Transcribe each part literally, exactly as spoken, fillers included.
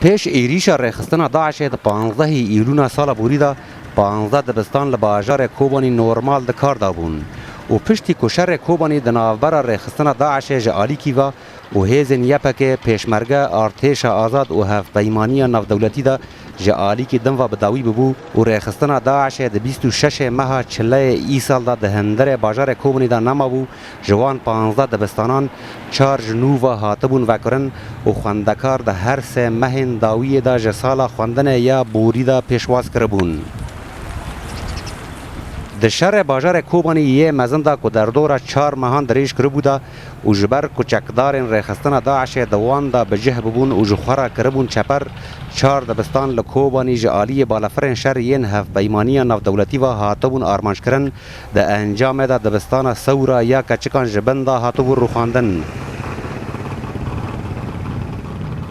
Pêş êrîşa rêxistina DAIŞ'ê di panzdehê Îlûna sala borî de panzdeh dibistan li bajarê Kobanî normal di kar de bûn û piştî ku şerê Kobanî di navbera rêxistina DAIŞ'ê ji alîkî ve û hêzên Y P G, Pêşmerge, Artêşa Azad û Hevpeymaniya Navdewletî de ji alîkî din ve bi dawî bibû û rêxistina DAIŞ'ê di bîst û şeşê meha Çileyê îsal de di hundirê bajarê Kobanî de nemabû, ji wan panzdeh dibistanan çar ji nû ve hatibûn vekirin û xwendekar di her sê mehên dawiyê de ji sala xwendinê ya borî de pêşwaz kiribûn. Di şerê bajarê Kobanî yê mezin de ku derdora çar mehan dirêj kiribû de û ji ber ku çekdarên rêxistina DAIŞ'ê di wan de bi cih bibûn û ji xwe re kiribûn çeper, çar dibistan li Kobanî ji aliyê balafirên şer yên Hevpeymaniya Navdewletî ve hatibûn armanckirin, di encamê de dibistana Sewra ya Keçikan ji bin de hatibû rûxandin.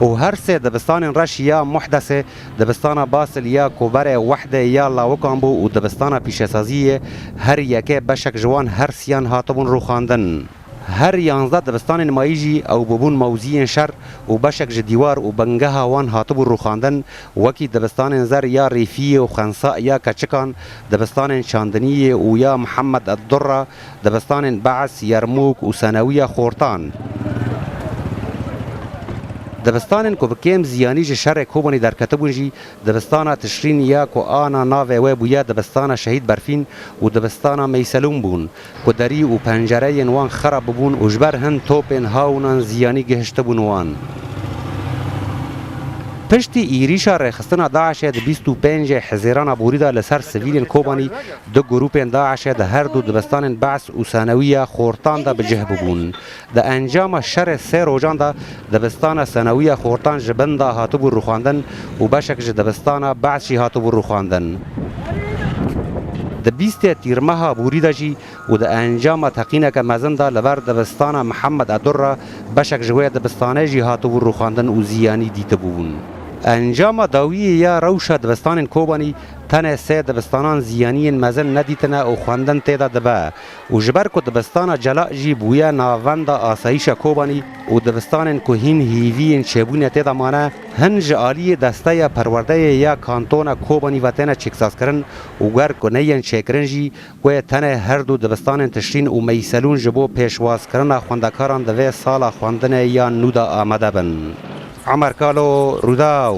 Û her sê dibistanên reş ya Muhdesê, dibistana Basil ya ku berê Wehdê ya lawikan bû û dibistana pîşesaziyê, her yekê beşek ji wan her siyan hatibûn rûxandin. Her yanzdeh dibistanên mayî jî ew bûbûn mewziyên şer û beşek ji dîwar û bingeha wan hatibû rûxandin, wekî dibistanên Zer ya Rîfiyê û Xensa ya Keçikan, dibistanên Çandiniyê û ya Mihemed Eddurra, dibistanên Be's, Yermûk û Senewiya Xortan. Dibistanên ku bi kêm ziyanî ji şerê Kobanî derketibûn jî dibistana Tişrîn ya ku ana navê wê bûye dibistana Şehîd Berfîn û dibistana Meyselûm bûn, ku derî û pencereyên wan xerab bûbûn û ji ber hin topên hawnan ziyanî gihiştibûn wan. Piştî êrîşa rêxistina DAIŞ'ê di bîst û pêncê Hizîrana borî de li ser sivîlên Kobanî, du grûpên DAIŞ'ê di her du dibistanên Be's û Senewiya Xortan de bi cih bûbûn. Di encama şerê sê rojan de dibistana Senewiya Xortan ji bin de hatibû rûxandin û beşek ji dibistana Be's jî hatibû rûxandin. Di bîstê Tîrmeha borî de jî û di encama teqîneke mezin de li ber dibistana Mihemed Edur re beşek ji wê dibistanê jî hatibû rûxandin û ziyanî dîtibûbûn. Encama dawiyê ya rewşa dibistanên Kobanî tenê sê dibistanan ziyaniyên mezin nedîtine û xwendin tê de dibe û ji ber ku dibistana Cela jî bûye navenda asayîşa Kobanî û dibistanên ku hîn hîviyên çêbûnê tê de mane, hin ji aliyê desteya perwerdeyê ya kantona Kobanî ve têne çêksazkirin û ger ku neyên çêkirin jî, wê tenê her du dibistanên Tişrîn û Meyselûn ji bo pêşwazkirina xwendekaran di vê sala xwendinê ya nû de amade bin. Emer Kalo, Rûdaw.